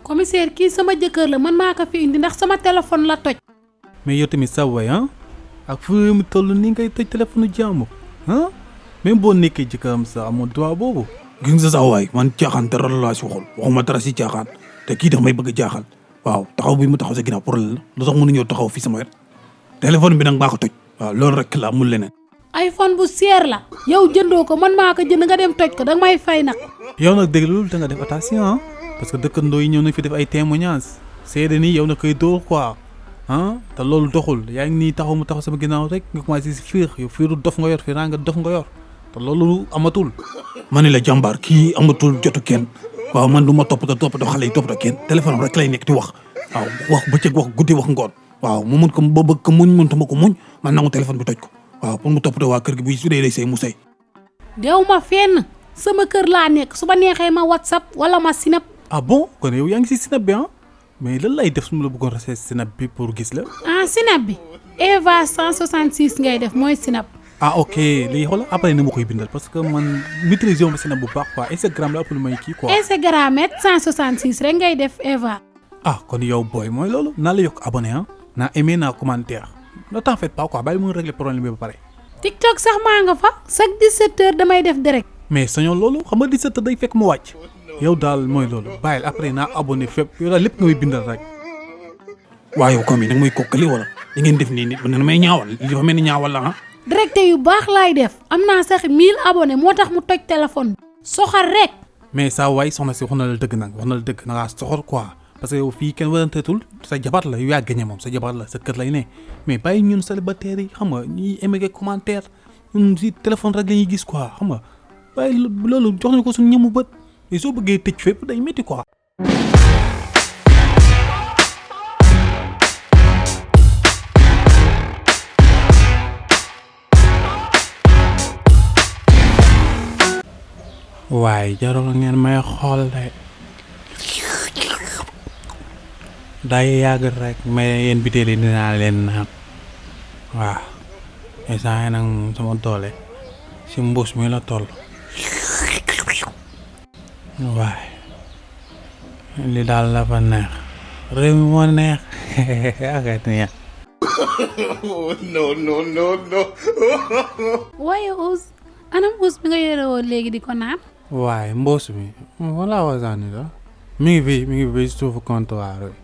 commissaire kii sama jëkkër la man maa ko fi indi ndax sama téléphone la toj. mais yow tamit sa waay ak fu mu toll ni ngay tëj téléphone jàmm même boo nekkee jëkkëram sa amoo droit boobu. gis nga sa waay man caaxaan dara laa si waxul waxuma dara si caaxaan te kii tax may bëgg a jaaxal waaw taxaw bi mu taxaw sa ginnaaw pour la lu tax mënu ñëw taxaw fii sama wet téléphone bi nag maa ko toj waaw loolu rek la amul leneen. iPhone bu seer la yow jëndoo ko man maa ko jënd nga dem toj ko danga may fay nag. yow nag dégg loolu da nga def attention parce que dëkkandoo yi ñëw na fi def ay témoignages seede ni yow na koy dóor quoi te loolu doxul yaa ngi nii taxaw mu taxaw sama ginnaaw rek nga commencé si fiir yow fiiru dof nga yor fiiraa nga dof nga yor te loolu amatul. ma ne la jàmbaar kii amatul jotu kenn waaw man du ma toppatoo xale yi toppatoo kenn téléphone rek lay nekk di wax waaw wax bëccëg wax guddi wax ngoon waaw mu mun ko ba bëgg ko muñ mënutuma ko muñ man nangu téléphone bi toj ko waaw pour mu toppatoo waa kër gi bu su dee day sëy mu sëy. dew ma fenn sama kër laa nekk su ma neexee ma WhatsApp wala ma Snap. ah bon kon yow yaa ngi si Snap bi mais lan lay def su ma la bëggoon rase Snap bi pour gis la. Snap bi Eva 166 ngay def mooy Snap. ok léegi xoolal après na ma koy bindal parce que man maîtriser wu ma Snap bu baax quoi Instagram la ëpp lu may kii quoi. Instagram 166 rek ngay def Eva. kon yow booy mooy loolu naa la yokk abonné naa aimé naa commentaire ne t'en faites pas quoi bàyyi mu régler problème bi ba pare. TikTok sax maa nga fa chaque 17h damay def direct. mais sañoon loolu xam nga 17h day fekk mu wàcc. yow daal mooy loolu bàyyil après naa abonné fépp yow daal lépp nga may bindal rek. waaye yow comme yi nag mooy kokkali wala li ngeen def nii nit man may ñaawal li dafa mel ni ñaawal la directe yu baax laay def am naa sax 1000 abonnés moo tax mu toj téléphone soxor rek. mais saa waay soxna si wax na la dëgg nag wax na la dëgg na ngaa soxor quoi parce que yow fii kenn waranteetul sa jabar la yow yaa gagné moom sa jabar la sa kër lay ne mais bàyyi ñun célibataires yi xam nga ñuy émégué commentaire ñun si téléphone rek la ñuy gis quoi xam nga bàyyi loolu jox nañu ko suñu ñëmu bët et soo bëggee tëj fépp day métti quoi. waaye jarul ngeen may xool de day yàgg rek mais yéen biteel yi dinaa leen naan waaw instant nag sama doole si mbuus mi la toll waaye li daal la fa neex réew mi moo neex ak neex. no. waaye Ousse anam Ousse bi nga yore woon léegi di ko naan. waaye mbuus mi wala wasaani la mi ngi fi suufu comptoir bi.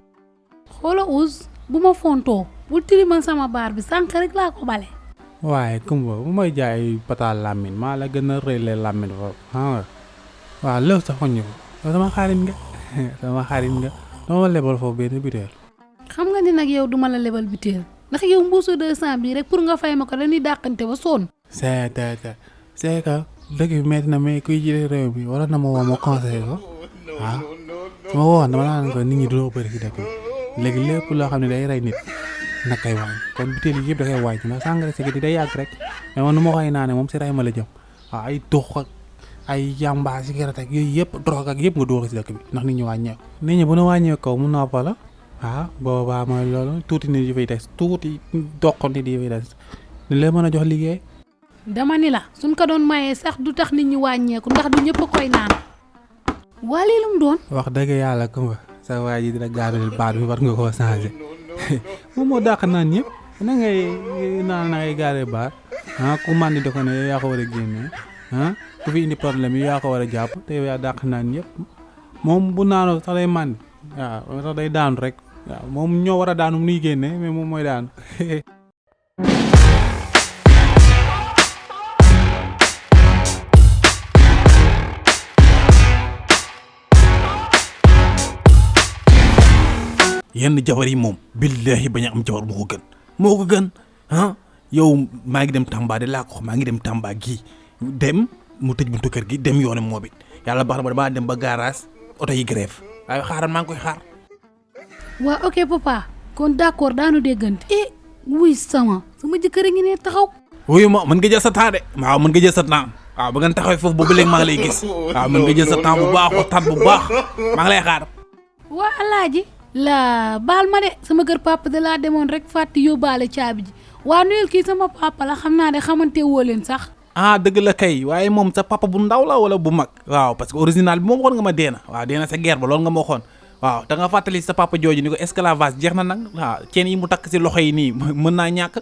xoola Ousse bu ma fontoo bul tilimal sama baar bi sànq rek laa ko bale. waaye kumba bu may jaay pataal lamine maa la gën a rëy le lamine foofu xam nga waaw léegi sax xoññu ko sama xarit nga dama lebal foofu benn biteel. xam nga ni nag yow duma la lebal biteel ndax yow mbuusu 200 bi rek pour nga fay ma ko dañuy dàqante ba sonn. c'est que dëkk bi metti na mais kuy jëlee réew mi wala na ma woo ma conseillé ko waaw su ma woowoon dama naan ko nit ñi doo bëri si dëkk bi léegi lépp loo xam ne day rey nit nag kay wàññi kon biteel yi yëpp da koy wàññi ndax sangara si day yàgg rek mais man nu ma koy naanee moom si rey ma la jëm waaw ay tux ak ay yamba cigarette ak yooyu yëpp drogue ak yëpp nga dóor si dëkk bi ndax nit ñi wàññeeku. nit ñi bu na wàññeeku kaw mu noppa la waaw boobaa mooy loolu tuuti nit yi fay des tuuti doq nit yi fay des ni leen mën a jox liggéey. dama ni la suñ ko doon mayee sax du tax nit ñi wàññeeku ndax du ñëpp a koy naan. waa lii lu mu doon. wax dëgg yàlla kumba sa waa ji dina gaarul baat bi war nga koo changé moom moo dàq naan ñëpp na ngay naan na ngay gaaree baat ku màndi da ko ne yow yaa ko war a génne ku fi indi problème yi yaa ko war a jàpp te yow yaa dàq naan ñëpp moom bu naanoo sax day màndi waaw sax day daanu rek waaw moom ñoo war a daanu nuy génne mais moom mooy daanu. yenn jabar yi moom billahi bañ a am jabar moo ko gën yow maa ngi dem Tamba de laa ko maa ngi dem Tamba gii dem mu tëj buntu kër gi dem yoonu moo bi yàlla baax na ba damaa dem ba garage oto yi grève waaye xaaral maa ngi koy xaar. waa ok papa kon d'accord daanu déggante. wuy sama jëkkër a ngi ne taxaw. wuyu ma mën nga jël sa temps de waaw mën nga jël sa temps waaw ba ngeen taxawee foofu boobu léegi maa ngi lay gis waaw mën nga jël sa temps bu baax waxtaan bu baax maa ngi lay xaar. waa alaaji la baal ma de sama kër papa de laa demoon rek fàtte yóbbaale caabi ji waa nuyul kii sama papa la xam naa de xamante woo leen sax. ah dëgg la kay waaye moom sa papa bu ndaw la wala bu mag waaw parce que original bi moom waxoon nga ma deena waaw deena sa guerre ba loolu nga ma waxoon waaw da nga fàttali sa papa jooju ni ko esclavage jeex na nag waaw ceen yi mu takk si loxo yi nii mën naa ñàkk.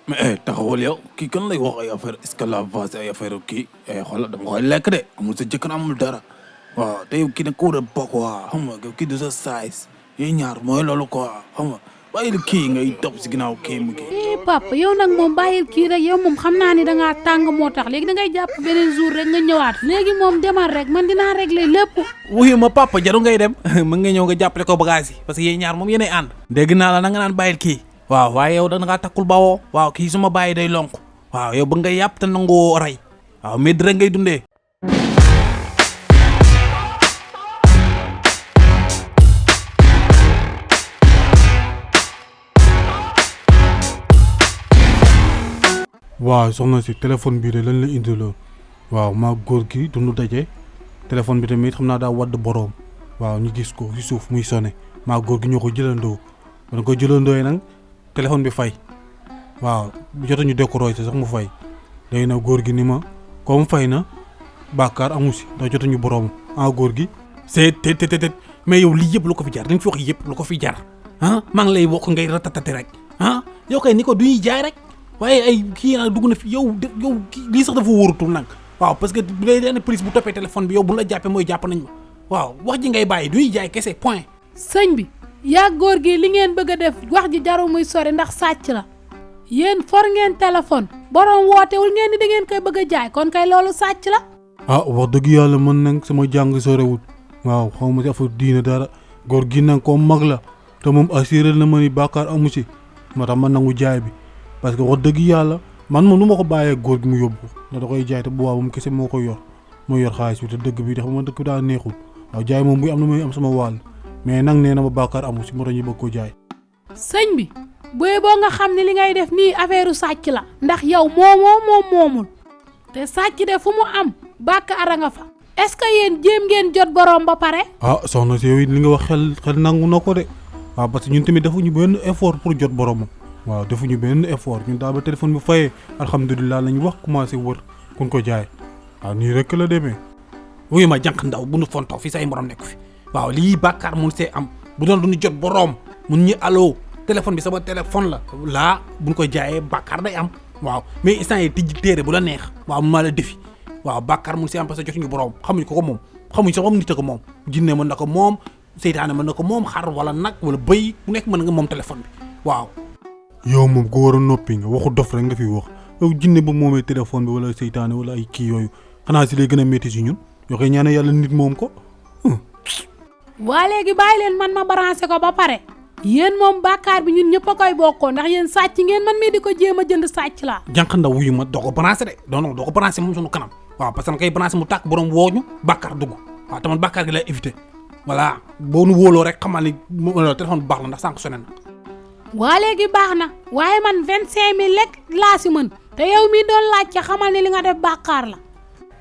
mais taxawal yow kii kan lay wax ay affaire esclavage ay affaire kii xoolal dama koy lekk de amul sa jëkkër amul dara waaw te yow kii nag ko war a bokk waa xam nga kii de sa size yooyu ñaar mooy loolu quoi xam nga bàyyil kii ngay topp si ginnaaw kii mu kii. papa yow nag moom bàyyil kii rek yow moom xam naa ni dangaa tàng moo tax léegi dangay jàpp beneen jour rek nga ñëwaat léegi moom demal rek man dinaa régler lépp. wuyu ma papa jaru ngay dem mën nga ñëw nga jàppale ko bagage yi parce que yéen ñaar moom yéenay ànd. dégg naa la na nga naan bàyyil kii. waaw waaye yow da ngaa takkul bawoo waaw kii suma bàyyi day lonk waaw yow ba nga yàpp te nangoo rey waaw mais rek ngay dundee. waaw soxna si téléphone bii de lan la indiloon waaw maa góor gi dundu daje téléphone bi tamit xam naa daa wadd boroom waaw ñu gis ko ci suuf muy sonné maa góor gi ñoo ko jëlandoo ba ko jëlandoo nag téléphone bi fay waaw jotuñu décoré sax mu fay léegi nag góor gi ni ma comme fay na bàkkaar amu si ndax jotuñu boroom góor gi. c'est te mais yow lii yëpp lu ko fi jar dañ fi wax yëpp lu ko fi jar ah maa ngi lay wax ngay ratatati rek ah yow kay ni ko duñuy jaay rek. waaye ay kii nag dugg na fi yow lii sax dafa wóorutul nag waaw parce que bu dee leen police bu toppee téléphone bi yow bu la jàppee mooy jàpp nañ ma waaw wax ji ngay bàyyi duy jaay kese point. sëñ bi yaa góor gi li ngeen bëgg a def wax ji jarul muy sori ndax sàcc la yéen for ngeen téléphone borom wootewul ngeen ni da ngeen koy bëgg a jaay kon kay loolu sàcc la. wax dëgg yàlla man nag sama jàng sorewul waaw xaw ma si affaire diine dara góor gi nag ko mag la te moom assuré na ma ni bàkkaar amu si moo tax man nangu jaay bi. parce que wax dëgg yàlla man moom nu ma ko bàyyee góor gi mu yóbbu ndax da koy jaay te bu baax moom kese moo koy yor mooy yor xaalis bi te dëgg bi dafa ma dëgg bi daa neexul waaw jaay moom buy am na muy am sama wàll mais nag nee na ma bàkkaar amu si moo tax ñu bëgg ko jaay. sëñ bi boo nga xam ne li ngay def nii affaire sàcc la ndax yow moomul te sàcc de fu mu am bàkkaar a nga fa est-ce que yéen jéem ngeen jot borom ba pare. soxna si yow it li nga wax xel nangu na ko de waaw parce que ñun tamit defuñu benn effort pour jot boromam. waaw defuñu benn effort ñun daal ba téléphone bi fayee alhamdulilah lañu wax commencé wër kun ko jaay waaw nii rek la demee. wuyu ma jànq ndaw bu nu fontoo fi say morom nekk fi waaw lii bàkkaar mun see am bu doon du ñu jot boroom mun ñu allo téléphone bi sama téléphone la laa bu ñu koy jaayee bàkkaar day am waaw mais instant yi tijji téere bu la neex waaw mun maa la defi waaw bàkkaar mun see am parce que jotuñu boroom xamuñu ko moom xamuñu sax moom nit a ko moom jinne mën na ko moom seytaane mën na ko moom xar wala nag wala bëy bu nekk mën nga moom téléphone bi waaw. yow moom ko war a noppi nga waxu dof rek nga fi wax yow jinne ba moomee téléphone bi wala seytaane wala ay kii yooyu xanaa si lay gën a métti si ñun yoo koy ñaane yàlla nit moom ko. waa léegi bàyyi leen man ma branché ko ba pare yéen moom bàkkaar bi ñun ñëpp a koy bokkoo ndax yéen sàcc ngeen man mii di ko jéem a jënd sàcc laa. jànq ndaw wuyu ma doo ko branché de non doo ko branché moom sunu kanam waaw parce que kay branché mu tàkk borom wooñu bàkkaar dugg waaw tamit bàkkaar gi lay éviter voilà boo nu wóoloo rek xamal ni téléphone bu baax la ndax sànq sonné na. waa léegi baax na waaye man 25000 lekk laa si mën te yow mii doon laajte xamal ne li nga def bàkkaar la.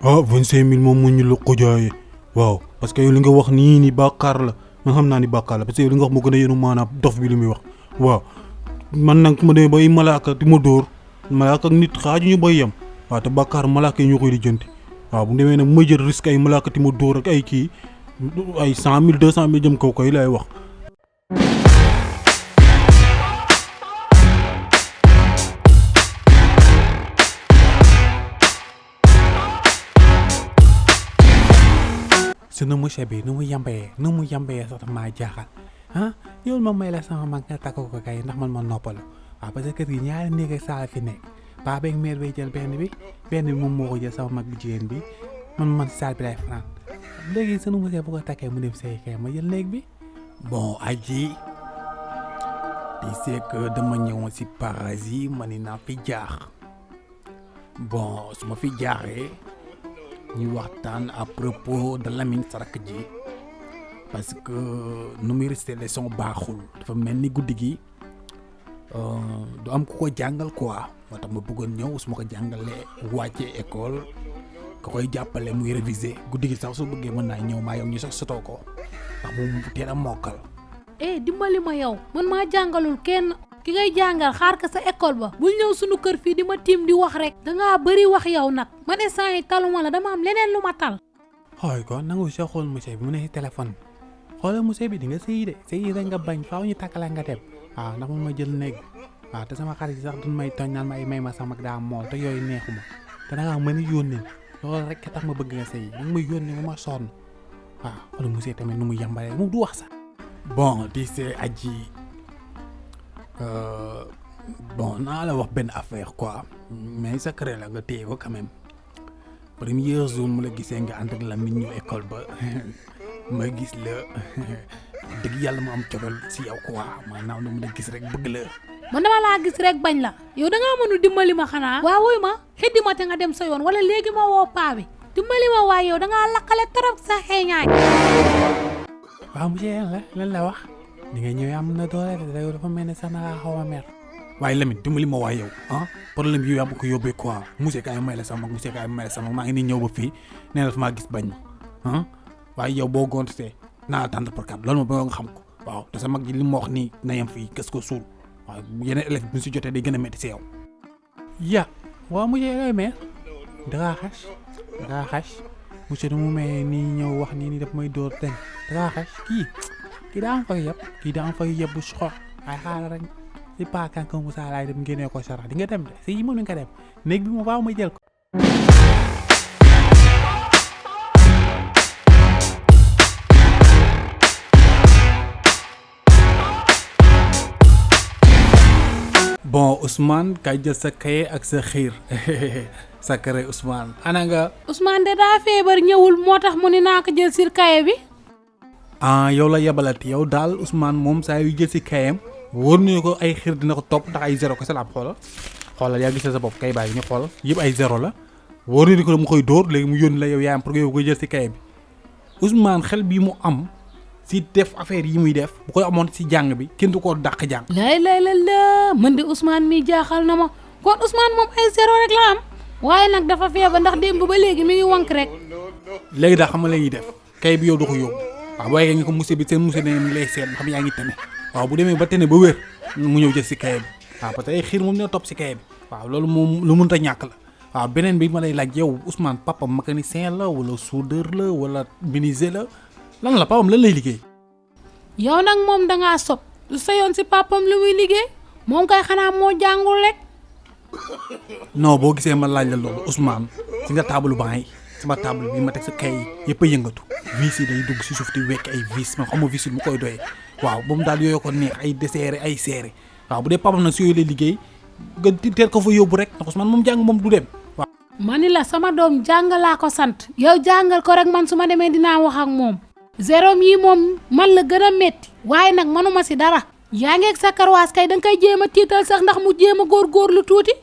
25000 moom mu ñu la ko jaayee waaw parce que yow li nga wax nii bàkkaar la man xam naa ni bàkkaar la parce que yow li nga wax moo gën a yéenu maanaam dof bi li muy wax waaw man nag su ma demee bay malaaka di ma dóor malaaka ak nit xaajuñu bay yem waaw te bàkkaar malaaka yi ñoo koy lijjanti waaw bu demee nag ma jël risque ay malaaka di ma dóor ak ay kii ay 100000 200000 jëm kaw koy lay wax. su nu mu sebee nu mu yambee sax dafa maa jaaxal yow ma may la sama mag nga takk ko kay ndax man ma noppalu waaw parce que kër gi ñaari néeg ak saal fi nekk paa beeg mère bay jël benn bi moom moo ko jël sama mag bu jigéen bi man saal bi lay fanaan léegi su nu mu see bu ko takkee mu dem sey kay ma jël néeg bi bon aji tu sais que dama ñëwoon si paradis ma ni naa fi jaax bon su ma fi jaaxee ñu waxtaan à propos de Lamine Sarak ji parce que nu muy resté leçon baaxul dafa mel ni guddi gi du am ku ko jàngal quoi moo tax ma bëggoon ñëw su ma ko jàngalee wàccee école ka koy jàppale muy réviser guddi gi sax su bëggee mën naa ñëw maa yow ñu sax sotoo ko ndax moom teel a mokkal dimbali ma yow man maa jàngalul kenn ki ngay jàngal xaar ka sa école ba bul ñëw sunu kër fii di ma tiim di wax rek dangaa bëri wax yow nag man instant yi taluma la dama am leneen lu ma tal xool ko nangu sa xool monsieur bi mu ne si téléphone xoolal monsieur bi di nga sëyi de sëyi rek nga bañ faaw ñu takkala nga dem waaw ndax man ma jël néeg waaw te sama xarit yi sax duñ may tooñ naan ma ay may ma sama daa mool te yooyu neexuma te da ngaa mën a yónnee loolu rek tax ma bëgg nga sëyi da nga may yónnee ba ma sonn waaw xoolal monsieur tamit nu mu yambalee moom du wax sax. bon di see aji bon naa la wax benn affaire quoi mais secret la nga téye ko quand même premier jour mu la gisee nga ànd ak la mi ñu école ba ma gis la dëgg yàlla mu am cofeel si yow quoi maanaam dama la gis rek bëgg la. man dama laa gis rek bañ la yow dangaa mënu dimbali ma xanaa waaw wuy ma xiddi ma te nga dem sa yoon wala léegi ma woo paa bi dimbali ma waaye yow dangaa lakkale trop sa xeeñaay. waaw monsieur lan la wax ni nga ñëwee am na doole de yow dafa mel ne sax na ngaa xaw a mer. waaye Lamine dimbali ma waay yow problème yi yaa ma ko yóbbee quoi monsieur kaay may la sama mag monsieur kaay may la sama mag maa ngi nii ñëw ba fii nee na maa gis bañ ma waaye yow boo gontee naa attendre pour kat loolu ma ba nga xam ko waaw te sa mag ji li ma wax nii na yem fii gës ko suul waaw yeneen élève bi ñu si jotee day gën a métti si yow. ya waaw monsieur looy meer dangaa xas monsieur mu may nii ñëw wax nii daf may dóor den dangaa xas kii daa am fay yeb bu soxor waaye xaaral rek si pas kanka Moussa laay dem génnee ko sarax di nga dem de si yi mën nga dem néeg bi ma faaw ma jël ko. bon Ousmane kay jël sa kaye ak sa xiir sa kare Ousmane ana nga. Ousmane de daa feebar ñëwul moo tax mu ne naa ko jël si kaye bi. yow la yebalati yow daal Ousmane moom saa yu jël si kayam wóor nañu ko ay xiir dina ko topp ndax ay zéro ko salaam xoolal yaa gisee sa bopp kay bàyyi ñu xool yëpp ay zéro la wóor nañu ko mu koy dóor léegi mu yónni la yow yaayam pour que yow koy jël si kaye bi Ousmane xel bii mu am si def affaire yi muy def bu koy amoon si jàng bi kenn du ko dàq jàng. lay man de Ousmane mi jaaxal na ma kon Ousmane moom ay zéro rek la am waaye nag dafa feebar ndax démb ba léegi mi ngi wank rek. léegi daal xam nga la ñuy def kay bi yow du ko yóbbu waaw booy nga ko monsieur bi seen monsieur ne mi lay seet xam yaa ngi tane waaw bu demee ba tane ba wér mu ñëw jël si kaye bi waaw parce que ay xiir moom dina topp si kaye bi waaw loolu moom lu mënut a ñàkk la waaw beneen bi ma lay laaj yow Ousmane papa mécanicien la wala soudeur la wala menuisier la lan la papam lan lay liggéey. yow nag moom dangaa sob lu sa yoon si papam lu muy liggéey moom kay xanaa moo jàngul rek. non boo gisee ma laaj la loolu Ousmane si nga taabalu ban yi sama table bi ma teg sa kay yëpp a yëngatu vis yi day dugg si suuf di wekk ay vis man xam nga vis yi mu koy doyee waaw ba mu daal yooyu ko neex ay desserre ay serré waaw bu dee papam nag si yooyu lay liggéey nga teel ko fa yóbbu rek ndax Ousmane moom jàng moom du dem waaw. ma ni la sama doom jàng laa ko sant yow jàngal ko rek man su ma demee dinaa wax ak moom zéro yi moom man la gën a métti waaye nag manuma si dara yaa ngeeg sa karwaas kay danga koy jéem a tiital sax ndax mu jéem a góorgóorlu tuuti.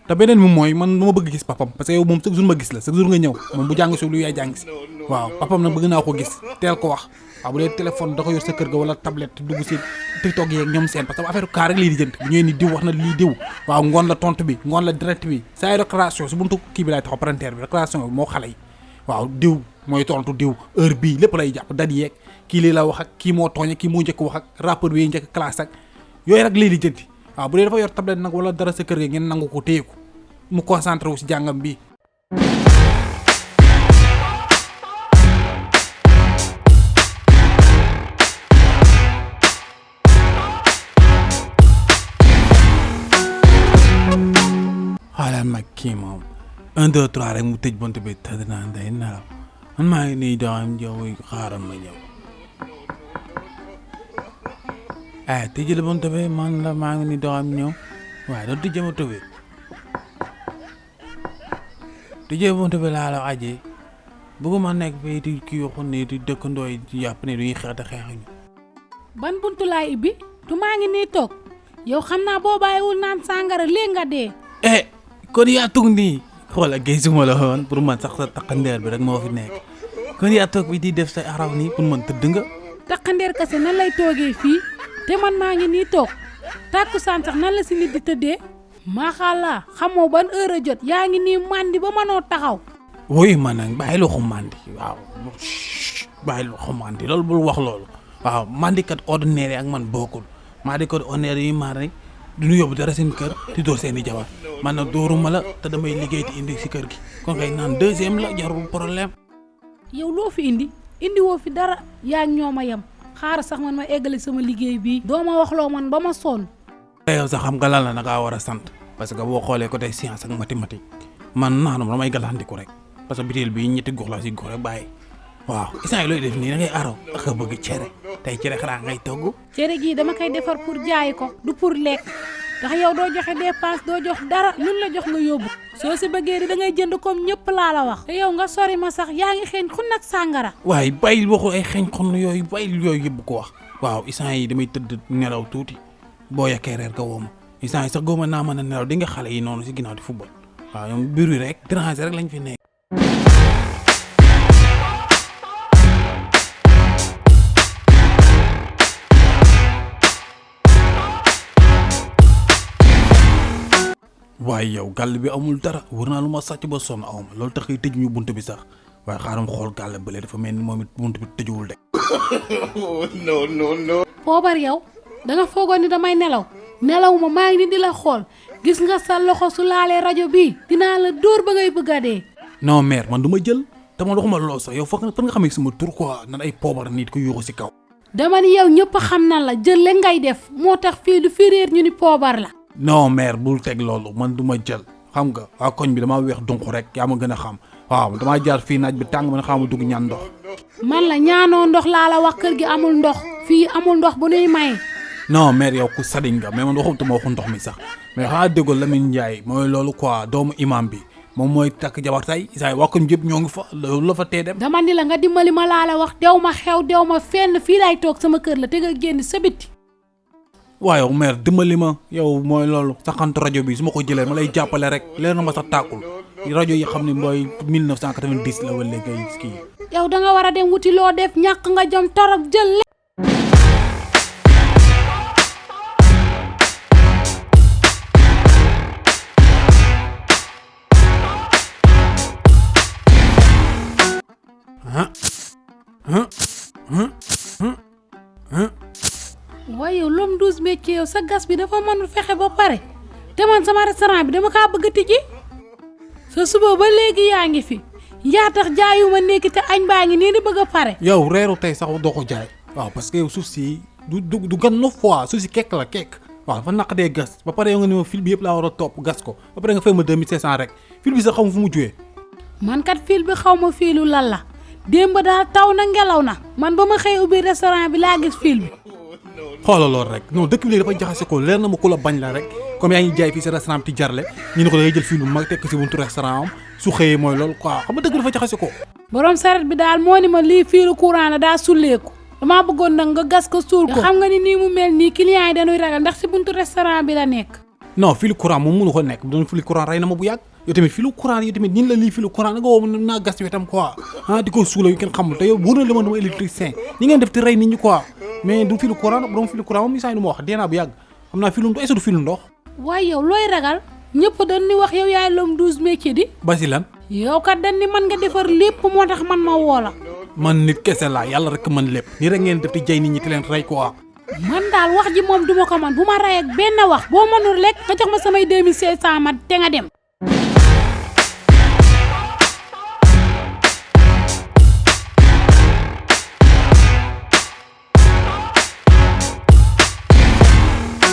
te beneen bi mooy man dama bëgg gis papam parce que yow moom chaque jour ma gis la chaque jour nga ñëw moom bu jàng si lu yaay jàng si waaw papam nag bëgg naa ko gis teel ko wax waaw bu dee téléphone da ko yor sa kër ga wala tablette dugg si TikTok yeeg ñoom seen parce que affaire kaa rek lii di jënd bu ñëwee ni diw wax na lii diw waaw ngoon la tontu bi ngoon la direct bi saa récréation si buntu kii bi laay taxaw parenteer bi récréation bi moo xale yi waaw diw mooy tontu diw heure bii lépp lay jàpp dat yeeg kii lii la wax ak kii moo tooñ ak kii moo njëkk wax ak rappeur bi njëkk classe ak yooyu rek lii di jënd waaw bu dee dafa yor tablette nag wala dara sa kër ga ngeen nangu ko téye ko mu concentré wu si jàngam bi. xaaral mag kii moom 1 2 3 rek mu tëj bunt bi tëdd naa day nelaw man maa ngi nii doxam jow xaaral ma ñëw tëjal bunt bi man la maa ngi nii doxam ñëw waaye doon tëjee ma tëbee tëjee bunt bi laa la ajee bëgguma nekk fii di kii waxu ne di dëkkandoo yi di yàpp ne duñuy xeex te xeexuñu. ban buntu laay ibbi tu maa ngi nii toog yow xam naa boo bàyyiwul naan sàngara léegi nga dee. kon yaa toog nii xoola gisuma la woon pour man sax sa takkandeer bi rek moo fi nekk kon yaa toog bi di def say araw nii pour man tëdd nga. takkandeer kese nan lay toogee fii te man maa ngi nii toog tàkkusaan sax nan la si nit di tëddee maaxàllaa xamoo ban heure a jot yaa ngi nii màndi ba mënoo taxaw. woy man nag bàyyi loxo màndi waaw bàyyi loxo màndi loolu bul wax loolu waaw mandikat ordinaire ak man bokkul mandikat ordinaire yi maar rek duñu yóbbu dara seen kër di door seeni jabar man nag dooruma la te damay liggéey di indi si kër gi kon kay naan deuxième la jarul problème. yow loo fi indi woo fi dara yaa ngi ñoo ma yem xaar sax man ma eggale sama liggéey bii doo ma waxloo man ba ma sonn. yow sax xam nga lan la ngaa war a sant parce que boo xoolee côté science ak mathématique man naanam damay galandiku rek parce que bitéel bii ñetti gox la si gox rek bàyyi waaw instant yi looy def nii da ngay araw ak a bëgg cere tey cere xanaa ngay togg. cere gii dama koy defar pour jaay ko du pour lekk ndax yow doo joxe dépense doo jox dara luñ la jox nga yóbbu soo si bëggee di da ngay jënd comme ñëpp laa la wax te yow nga sori ma sax yaa ngi xeeñ xun nag sàngara. waaye bàyyi waxu ay xeeñ xon yooyu bàyyi yooyu yëpp ko wax waaw instant yi damay tëdd nelaw tuuti boo yekkee reer nga woo ma instant yi sax góoma naa mën a nelaw di nga xale yi noonu si ginnaaw di football waaw ñoom biir rek déranger rek lañ fi nekk. waaye yow gàll bi amul dara war naa lu ma sàcc ba sonn aw ma loolu tax ay tëj ñu bunt bi sax waaye xaaram xool gàll bële dafa mel ni moom it bunt bi tëjuwul de. non. Poobar yow da nga foogoon ni damay nelaw nelawuma maa ngi ni di la xool gis nga sa loxo su laalee rajo bii dinaa la dóor ba ngay bëgg a dee. non mère man du ma jël te man waxuma lool sax yow fan nga xamee sama tur quoi nan ay poobar nit ko yuuxu si kaw. dama ni yow ñëpp xam na la jël le ngay def moo tax fii lu fi réer ñu ni poobar la. non mère bul teg loolu man du ma jël xam nga waa koñ bi damaa weex dunq rek yaa ma gën a xam waaw damaa jaar fii naaj bi tàng man xaama dugg ñaan ndox. man la ñaanoo ndox laa la wax kër gi amul ndox fii amul ndox bu nuy maye. non mère yow ku sadiñ nga mais man waxutuma waxu ndox mi sax mais xanaa déggoo Lamine Ndiaye mooy loolu quoi doomu imam bi moom mooy takk jabar tey saa waa koñ yëpp ñoo ngi fa loolu la fa tee dem. dama ni la nga dimbali ma laa la wax dew ma xew dew ma fenn fii laay toog sama kër la te nga génn sa biti. waaw yow mère dimbali ma yow mooy loolu saxantu rajo bi su ma ko jëlee ma lay jàppale rek leer na ma sax tàkkul rajo yi xam ne mooy 1990 la wala ngay kii. yow da nga war a dem wuti loo def ñàkk nga jom torop jël. waaye yow l'homme 12 métiers yow sa gas bi dafa mënul fexe ba pare te man sama restaurant bi dama kaa bëgg a tijji sa suba ba léegi yaa ngi fi yaa tax jaayuma nekki te añ baa ngi nii di bëgg a pare. yow reeru tey sax doo ko jaay waaw parce que yow suuf si du gan 9 fois suuf si kekk la kekk waaw dafa naqadee gas ba pare yow nga ne ma fil bi yëpp laa war a topp gas ko ba pare nga fay ma 2500 rek fil bi sax xaw ma fu mu jógee. man kat fil bi xaw ma fiilu lan la démb daal taw na ngelaw na man ba ma xëy ubbi restaurant bi laa gis fil bi. xoolal loolu rek non dëkk bi léegi dafa jaxase ko leer na ma ku la bañ la rek comme yaa ngi jaay fii si restaurant bi ti jarle ñu ne ko da ngay jël fii lu mag tekk si buntu restaurant am su xëyee mooy loolu quoi xam nga dëkk bi dafa jaxase ko. borom saret bi daal moo ni ma lii fiilu courant la daa sulleeku damaa bëggoon nag nga gas ko suul ko. xam nga ni nii mu mel nii client yi dañuy ragal ndax si buntu restaurant bi la nekk. non filu courant moom mënu ko nekk bu doon filu courant rey na ma bu yàgg yow tamit filu courant yow tamit ñin la lii filu courant da nga woo naa gas wetam quoi di ko suula yu kenn xamul te yow wóor na la ma dama électricien ñi ngeen def te rey nit ñi quoi mais du filu courant borom filu courant moom misaay du ma wax dee naa bu yàgg xam naa filu ndox est-ce que du filu ndox. waaye yow looy ragal ñëpp dañ ni wax yow yaay l'homme 12 métiers di. ba si lan. yow kat dañ ni man nga defar lépp moo tax man ma woo la. man nit kese laa yàlla rek man lépp nii rek ngeen def di jay nit ñi te leen rey quoi. man daal wax ji moom duma ko man bu ma rey ak benn wax boo mënul lekk nga jox ma samay 2500 ma te nga dem.